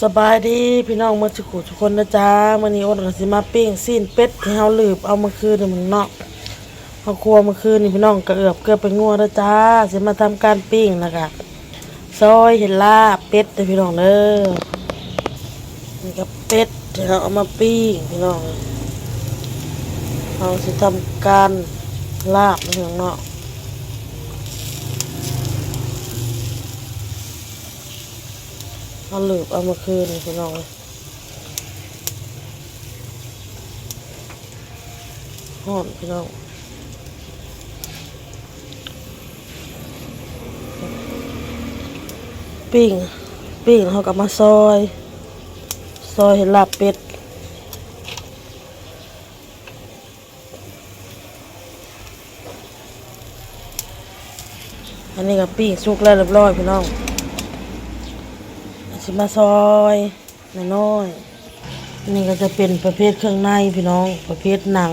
ສະບາຍດີພີ່ນ້ອງໝົດສູ່ຜູ້ສູ່ຄົນເດີຈ້າ. ມື້ນີ້ອົນກໍຊິມາປີ້ງຊີ້ນເປັດທີ່ເຮົາລືບເອົາມື້ຄືນນີ້ເນາະ. ເຮົາຄົ່ວມື້ຄືນນີ້ພີ່ນ້ອງ ກະເອືອບເກືອບໄປງົວເດີຈ້າ. ຊິມາທຳການປີ້ງ ແລ້ວກະຊອຍເຮັດລາບເປັດເດີພີ່ນ້ອງເດີ. ນີ້ກະເປັດທີ່ເຮົາເອົາມາປີ້ງພີ່ນ້ອງ. ເຮົາຊິທຳການລາບເນາະພີ່ນ້ອງເນາະ. ເຮົາລືບເອົາມື້ຄືນນີ້ພີ່ນ້ອງເອີຍ. ຮ້ອນພີ່ນ້ອງ. ປີ້ງ ປີ້ງເຮົາກໍມາຊອຍ ຊອຍເຮັດລາບເປັດ. ອັນນີ້ກໍປີ້ງສຸກແລ້ວຮຽບຮ້ອຍພີ່ນ້ອງ. ຊິມາຊອຍນ້ອຍໆ. ອັນນີ້ກໍຈະເປັນປະເພດເຄື່ອງໃນພີ່ນ້ອງ ປະເພດໜັງ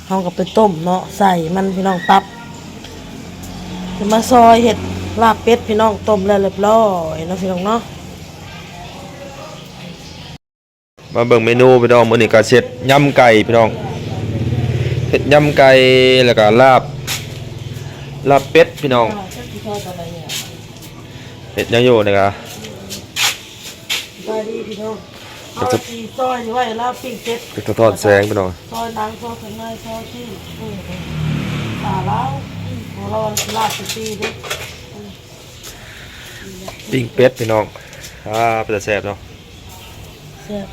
ເຮົາກໍໄປຕົ້ມເນາະ ໃສ່ມັນພີ່ນ້ອງ ຕັບ. ຊິມາຊອຍເຮັດລາບເປັດພີ່ນ້ອງ ຕົ້ມແລ້ວຮຽບຮ້ອຍເນາະພີ່ນ້ອງເນາະ. ມາເບິ່ງເມນູພີ່ນ້ອງ ມື້ນີ້ກໍເຮັດຍຳໄກ່ພີ່ນ້ອງ ເຮັດຍຳໄກ່ ແລ້ວກໍລາບ ລາບເປັດພີ່ນ້ອງ. ເຮັດຫຍັງຢູ່ນີ້ກະ ສະບາຍດີພີ່ນ້ອງ. ເຮົາຊິຊອຍນີ້ໄວ້ລາບປີ້ງເປັດ ກະສະທ້ອນແສງພີ່ນ້ອງ. ຊອຍໜັງ ຊອຍເຄື່ອງໃນ ຊອຍຊີ້ນ ເອີ ຕາລາວ ບໍ່ລອລາບຊິປີ້ງເດ້ ປີ້ງເປັດພີ່ນ້ອງ. ອ່າ ເປັນຕາແຊບເນາະ. ແຊບ.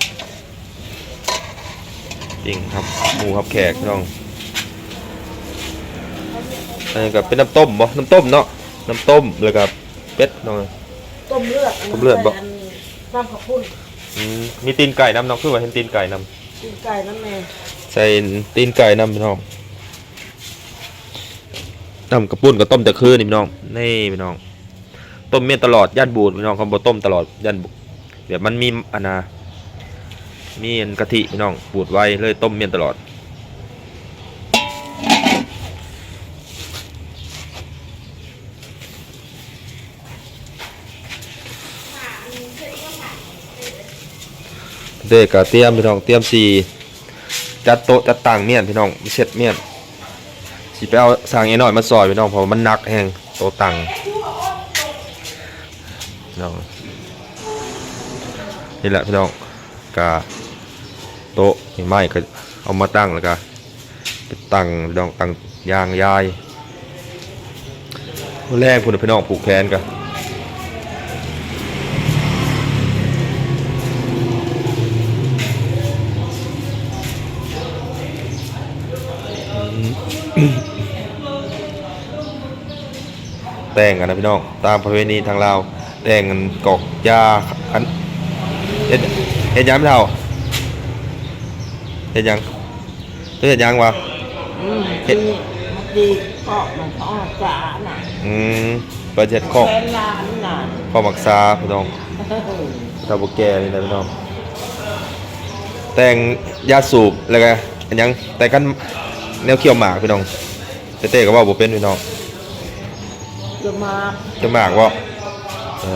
ປີ້ງຮັບໝູຮັບແຂກພີ່ນ້ອງ. ອັນນີ້ກໍເປັນນ້ຳຕົ້ມບໍ່? ນ້ຳຕົ້ມເນາະ ນ້ຳຕົ້ມ ແລ້ວກໍເປັດເນາະ. ຕົ້ມເລືອດ ຕົ້ມເລືອດບໍ່? ໃສ່ອັນ ນ້ຳເຂົ້າປຸ້ນ. ອືມ ມີຕີນໄກ່ນຳເນາະ ຄືວ່າເຫັນຕີນໄກ່ນຳ. ຕີນໄກ່ນຳແດ່. ໃສ່ຕີນໄກ່ນຳພີ່ນ້ອງ. ນ້ຳເຂົ້າປຸ້ນກໍຕົ້ມແຕ່ຄືນນີ້ພີ່ນ້ອງ. ນີ້ພີ່ນ້ອງ ຕົ້ມມ້ຽນຕະຫຼອດ ຢ້ານບູດພີ່ນ້ອງ. ຄັນບໍ່ຕົ້ມຕະຫຼອດ ຢ້ານ ແບບມັນມີອັນນ່າ ມີອັນກະທິພີ່ນ້ອງ ບູດໄວ ເລີຍຕົ້ມມ້ຽນຕະຫຼອດ. ເດ້ກະຕຽມພີ່ນ້ອງ ຕຽມຊິຈັດໂຕະຈັດຕັ່ງມ້ຽນພີ່ນ້ອງ ເຊັດມ້ຽນ. ຊິໄປເອົາຊ່າງເອນ້ອຍມາຊ່ອຍພີ່ນ້ອງ ເພາະວ່າມັນໜັກແຮງໂຕະຕັ່ງເນາະ. ນີ້ແຫຼະພີ່ນ້ອງ ກະໂຕະໄມ້ກໍເອົາມາຕັ້ງ ແລ້ວກະ ໄປຕັ້ງພີ່ນ້ອງ ຕັ້ງຢາງຢາຍ. ມື້ແລງພຸ້ນນະພີ່ນ້ອງ ຜູກແຂນກະ ແຕ່ງກັນນະພີ່ນ້ອງ ຕາມປະເພນີທາງລາວ ແຕ່ງກັນກອກຢາ. ອັນ ເຮັດ ເຮັດຫຍັງແມ່ເຖົ້າ? ເຮັດຫຍັງ? ເຮັດຫຍັງວະ? ອືມ ເຮັດ ມາຕີເກາະມັນອອກສານະ. ອືມ ເພິ່ນເຮັດເຄາະ ແຟນຫຼານນະ ເຄາະໝາກສາພີ່ນ້ອງ. ເຖົ້າຜູ້ແກ່ນີ້ແຫຼະພີ່ນ້ອງ ແຕ່ງຢາສູບ ແລ້ວກະອັນຫຍັງ ແຕ່ງກັນແນວຄ້ຽວໝາກພີ່ນ້ອງ. ເຕ້ໆກໍເວົ້າບໍ່ເປັນພີ່ນ້ອງ. ຈະມາ ຈະມາກບໍ່? ເອີ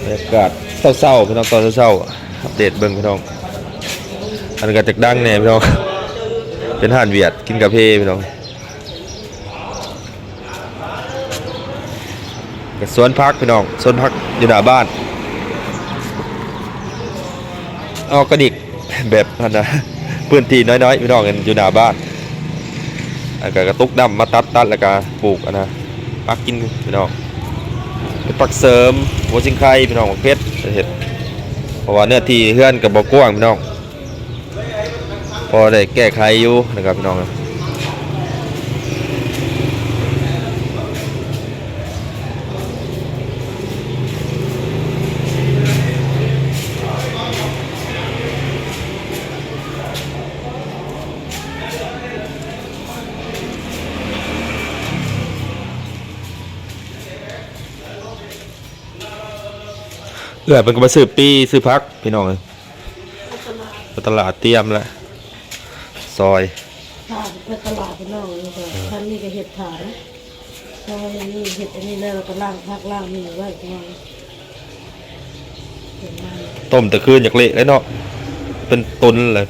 ບັນຍາກາດເຊົ້າໆ ພີ່ນ້ອງ ຕອນເຊົ້າໆ ອັບເດດເບິ່ງພີ່ນ້ອງ. ອັນນີ້ກໍຈັກດັງແດ່ພີ່ນ້ອງ ເປັນຮ້ານຫວຽດກິນກາເຟພີ່ນ້ອງ. ກະສວນຜັກພີ່ນ້ອງ ສວນຜັກຢູ່ໜ້າບ້ານ ອອກການິກ ແບບຫັ້ນນະ ພື້ນທີ່ນ້ອຍໆ ພີ່ນ້ອງ ຢູ່ໜ້າບ້ານ. ອັນກະ ກະຕຸກນ້ຳມາຕັດໆ ແລ້ວກະປູກອັນນະ ປັກກິນພີ່ນ້ອງ ເປັນຜັກເສີມ ຫົວຊິງໄຄພີ່ນ້ອງ ເຜັດເຮັດ ເພາະວ່າເນື້ອທີ່ເຮືອນກະບໍ່ກວ້າງພີ່ນ້ອງ. ພໍໄດ້ແກ້ໄຂຢູ່ນະຄັບພີ່ນ້ອງ. ເອື້ອຍເພິ່ນກໍມາຊື້ປີ້ ຊື້ຜັກພີ່ນ້ອງເອີຍ. ໄປຕະຫຼາດ ໄປຕະຫຼາດຕຽມແລ້ວ ຊອຍ ຖ້າໄປຕະຫຼາດພີ່ນ້ອງ. ເອີ ຄັນນີ້ກໍເຮັດຖ້ານະ ເຮົາເຮັດອັນນີ້ ເຮັດອັນນີ້ແລ້ວ ແລ້ວກໍລ້າງຜັກລ້າງນີ້ໄວ້ກ່ອນ. ຕົ້ມແຕ່ຄືນຢາກເລະແລ້ວເນາະ ເປັນຕົນແລ້ວ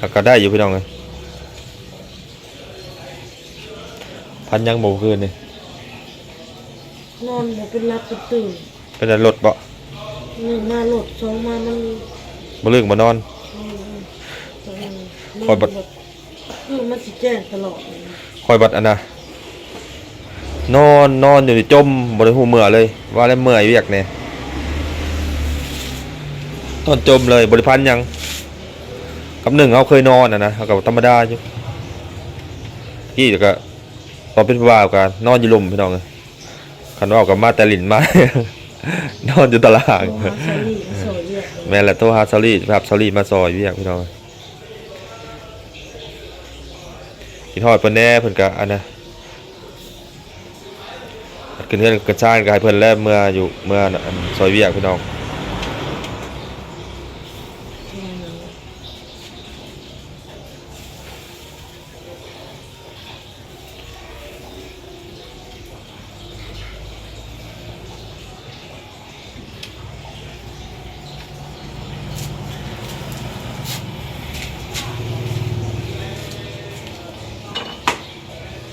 ຫາກກໍໄດ້ຢູ່ພີ່ນ້ອງເອີຍ. ພັນຍັງບໍ່ຄືນນີ້? ນອນບໍ່ເປັນຫຼັບເປັນຕື່ນ. ເປັນລະລົດບໍ່? ໜຶ່ງມາລົດ ສອງມາມັນ ບໍ່ລຶ້ງບໍ່ນອນ. ອືມ ອືມ ຂ້ອຍບັດ ຄືມັນຊິແຈ້ງຕະຫຼອດ. ຂ້ອຍບັດອັນນະ ນອນ ນອນຢູ່ນີ້ ຈົ່ມ ບໍ່ໄດ້ຮູ້ເມື່ອເລີຍ ວ່າແລ້ວເມື່ອຍວຽກແດ່ ນອນຈົ່ມເລີຍ ບໍ່ໄດ້ພັນຫຍັງ. ກັບໜຶ່ງເຮົາເຄີຍນອນຫັ້ນນະ ເຮົາກໍທຳມະດາຢູ່ ກີ້ກໍ ຕອນເປັນຜູ້ບ່າວກໍນອນຢູ່ລຸ່ມ ພີ່ນ້ອງເອີຍ. ຄັນເວົ້າກໍມາແຕ່ຫຼິ້ນມາ ນອນຢູ່ຕະລາງ. ໂທຫາຊາລີມາຊ່ອຍວຽກ. ແມ່ນແຫຼະ ໂທຫາຊາລີ ໄປຮັບຊາລີມາຊ່ອຍວຽກ ພີ່ນ້ອງ. ຄິດຮອດເພິ່ນແດ່ ເພິ່ນກະອັນນະ ຂຶ້ນເຮືອນຂຶ້ນຊານກໍໃຫ້ເພິ່ນແລ້ວ ເມືອຢູ່ ເມືອ ອັນ ຊ່ອຍວຽກ ພີ່ນ້ອງ.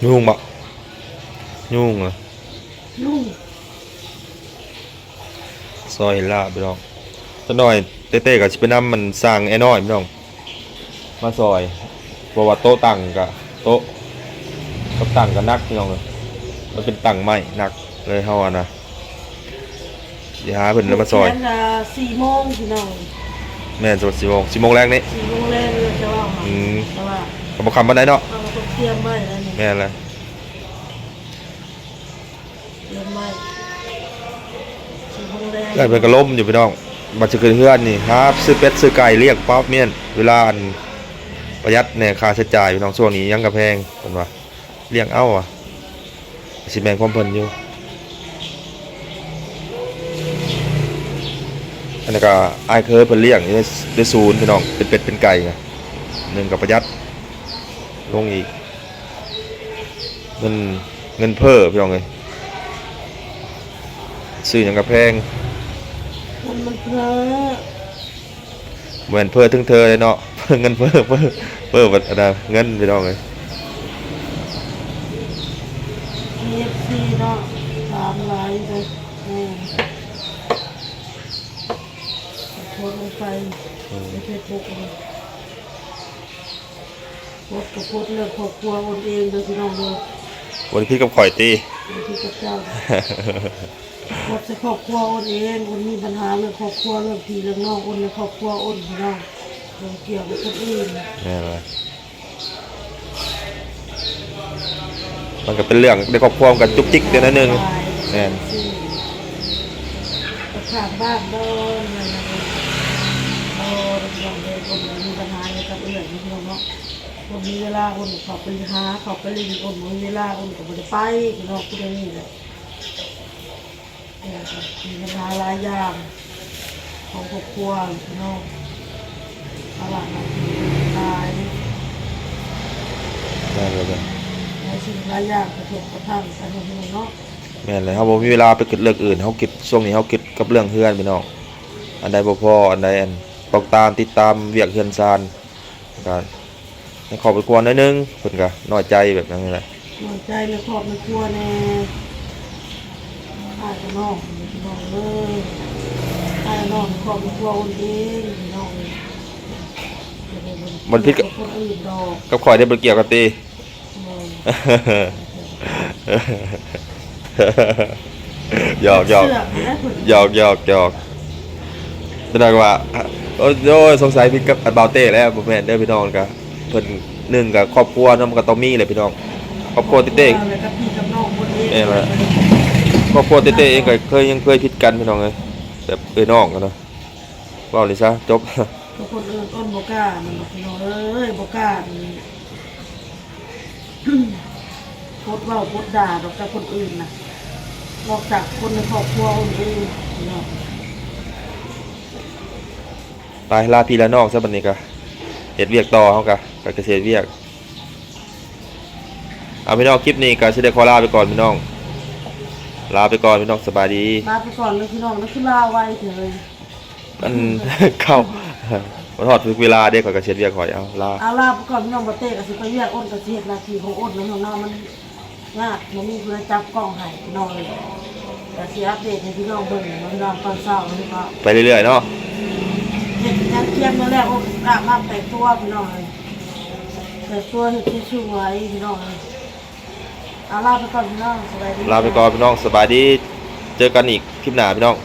ຍຸງບໍ່? ຍຸງເນາະ ຍຸງ. ຊອຍເຫັນລະພີ່ນ້ອງ. ຈັກໜ້ອຍເຕ້ໆກໍຊິໄປນຳມັນຊ່າງແອນ້ອຍພີ່ນ້ອງ ມາຊ່ອຍ ເພາະວ່າໂຕະຕັ່ງກະ ໂຕະກັບຕັ່ງກະໜັກພີ່ນ້ອງເອີຍ. ມັນເປັນຕັ່ງໄມ້ໜັກເລີຍ ເຮົາຫັ້ນນະ ຊິຫາເພິ່ນແລ້ວມາຊ່ອຍ. ແມ່ນ ສີ່ໂມງພີ່ນ້ອງ. ແມ່ນ ສີ່ໂມງ ສີ່ໂມງແລງນີ້ ສີ່ໂມງແລງເລີຍ. ອືມ ແຕ່ວ່າກໍບໍ່ຄ່ຳປານໃດເນາະ ເຮົາກໍຕ້ອງຕຽມໄວ້ແລ້ວນີ້. ແມ່ນແຫຼະ. ເດືອນໃໝ່ ຊິຫົງແດງ ເອື້ອຍເພິ່ນກໍລົມຢູ່ພີ່ນ້ອງ. ບັດຊິຂຶ້ນເຮືອນນີ້ ຫາຊື້ເປັດຊື້ໄກ່ລ້ຽງປອບ ແມ່ນເວລາອັນປະຢັດແດ່ຄ່າໃຊ້ຈ່າຍພີ່ນ້ອງ. ຊ່ວງນີ້ຫຍັງກໍແພງ ເພິ່ນວ່າ ລ້ຽງເອົາວ່າ ຊິແມ່ນຄວາມເພິ່ນຢູ່. ອັນນີ້ກໍອ້າຍເຄີຍເພິ່ນລ້ຽງຢູ່ໃນ ໃນສູນພີ່ນ້ອງ ເປັນເປັດເປັນໄກ່ນະ ໜຶ່ງກໍປະຢັດລົງອີກ. ເງິນ ເງິນເຟີ້ພີ່ນ້ອງເອີຍ ຊື້ຫຍັງກໍແພງ. ເງິນມັນເຟີ້ ບໍ່ແມ່ນເຟີ້ເທິງເທີເດ້ເນາະ ເງິນເຟີ້ ເຟີ້ ເຟີ້ບັດອັນນະ ເງິນພີ່ນ້ອງເອີຍ. ມີເອັຟຊີເນາະ ຕາມຫຼາຍເດີ. ແມ່ນ ໂພສລົງໄປ ອືມ ໃນເຟສບຸກ. ກົດກໍກົດເລື່ອງຄອບຄົວໂອນເອງເດີພີ່ນ້ອງເດີ. ບໍ່ໄດ້ຜິດກັບຂ້ອຍຕິ? ບໍ່ໄດ້ຜິດກັບເຈົ້າ. ກົດໃສ່ຄອບຄົວໂອນເອງ ຄົນມີບັນຫາເລື່ອງຄອບຄົວ ເລື່ອງພີ່ເລື່ອງນ້ອງ ໂອນໃນຄອບຄົວໂອນພີ່ນ້ອງ ບໍ່ກ່ຽວກັບຄົນອື່ນ. ແມ່ນລະ ມັນກໍເປັນເລື່ອງໃນຄອບຄົວ ມັນກໍຈຸກຈິກແດ່ໜ້ອຍໜຶ່ງ. ແມ່ນ ກັບຂ້າງບ້ານເດີ ແມ່ນລະ. ບໍ່ ພີ່ນ້ອງເອີຍ ຄົນມີບັນຫາຫຍັງກັບເອື້ອຍພີ່ນ້ອງເນາະ ຄົນມີເວລາຄົນກໍເຂົ້າໄປຫາ ເຂົ້າໄປຫຼິ້ນ ຄົນບໍ່ມີເວລາຄົນກໍບໍ່ໄດ້ໄປພີ່ນ້ອງ ຄືດຽວນີ້ແຫຼະ. ເອີ ມີບັນຫາຫຼາຍຢ່າງຂອງຄອບຄົວພີ່ນ້ອງ ພາລະໜ້າທີ່ຫຼາຍ ແມ່ນແລ້ວ ຫຼາຍສິ່ງຫຼາຍຢ່າງກະທົບກະທັ່ງກັນພີ່ນ້ອງເນາະ. ແມ່ນແລ້ວ ເຮົາບໍ່ມີເວລາໄປຄິດເລື່ອງອື່ນ ເຮົາຄິດ ຊ່ວງນີ້ເຮົາຄິດກັບເລື່ອງເຮືອນພີ່ນ້ອງ ອັນໃດບໍ່ພໍ ອັນໃດອັນ ຕ້ອງຕາມ ຕິດຕາມວຽກເຮືອນຊານ ກະໃນຄອບໃນຄົວໜ້ອຍໜຶ່ງ ເພິ່ນກະນ້ອຍໃຈແບບນັ້ນແຫຼະ ນ້ອຍໃຈໃນຄອບໃນຄົວແດ່ ອ້າຍກັບນ້ອງພີ່ນ້ອງເອີຍ ອ້າຍນ້ອງໃນຄອບໃນຄົວໂອນເອງພີ່ນ້ອງເອີຍ. ມັນຜິດກັບ ກັບຄົນອື່ນດອກ ກັບຂ້ອຍໄດ້ບໍ່ກ່ຽວກັນຕິ? ບໍ່ ຢອກໆ ເຊື່ອນະເພິ່ນ ຢອກໆ ຢອກໆ. ສະແດງວ່າ ໂອ້ຍ ສົງໄສຜິດກັບອັນບ່າວເຕ້ແລ້ວ ບໍ່ແມ່ນເດີພີ່ນ້ອງ. ກະເພິ່ນ ໜຶ່ງກະຄອບຄົວເນາະ ມັນກະຕ້ອງມີແຫຼະພີ່ນ້ອງ ຄອບຄົວເຕ້ໆ ຄອບຄົວແລ້ວກະພີ່ກັບນ້ອງຄົນເອງ. ແມ່ນແຫຼະ ຄອບຄົວເຕ້ໆເອງກະເຄີຍ ຍັງເຄີຍຜິດກັນພີ່ນ້ອງເອີຍ ແບບເອື້ອຍນ້ອງກັນເນາະ. ເວົ້ານີ້ຊະ ຈົບ. ຄົນອື່ນອົນບໍ່ກ້າ ມັນບໍ່ ພີ່ນ້ອງເອີຍ ບໍ່ກ້າ ກົດເວົ້າກົດດ່າດອກກັບຄົນອື່ນນະ ນອກຈາກຄົນໃນຄອບຄົວຄົນອື່ນເນາະ. ໄປ ລາພີ່ລານ້ອງຊະ ບັດນີ້ກະເຮັດວຽກຕໍ່ ເຮົາກະ ກະເກສຽດວຽກ. ເອົາ າ ພີ່ນ້ອງ ຄລິບນີ້ກໍຊິໄດ້ຂໍລາໄປກ່ອນ ພີ່ນ້ອງ ລາໄປກ່ອນ ພີ່ນ້ອງ ສະບາຍດີ ລາໄປກ່ອນເລີຍ ພີ່ນ້ອງ ແລ້ວຄືລາໄວແທ້ເລີຍ ອັນ ເຂົ້າ ມັນຮອດເວລາເດ້ ຂ້ອຍກໍຊິເຮັດວຽກຂ້ອຍ ເອົາ ລາ ເອົາ ລາໄປກ່ອນ ພີ່ນ້ອງ ບໍ່ເຕະກໍຊິໄປວຽກ ອົນກໍຊິເຮັດໜ້າທີ່ຂອງອົນນຳ ພີ່ນ້ອງເນາະ ມັນ ຍາກ ບໍ່ມີຜູ້ໃດຈັບກ້ອງໃຫ້ພີ່ນ້ອງເອີຍ ກະຊິອັບເດດໃຫ້ພີ່ນ້ອງເບິ່ງເນາະ ພີ່ນ້ອງ ຕອນເຊົ້ານີ້ກໍ ໄປເລື້ອຍໆເນາະ ເຮັດຫຍັງກຽມມາແລ້ວ ໂອ້ ອາບນ້ຳແຕ່ງຕົວພີ່ນ້ອງເອີຍ ແຕ່ງຕົວເຮັດສວຍໆ ພີ່ນ້ອງເອີຍ ເອົາ ລາໄປກ່ອນພີ່ນ້ອງ ສະບາຍດີ ລາໄປກ່ອນພີ່ນ້ອງ ສະບາຍດີ ເຈີກັນອີກຄລິບໜ້າພີ່ນ້ອງ.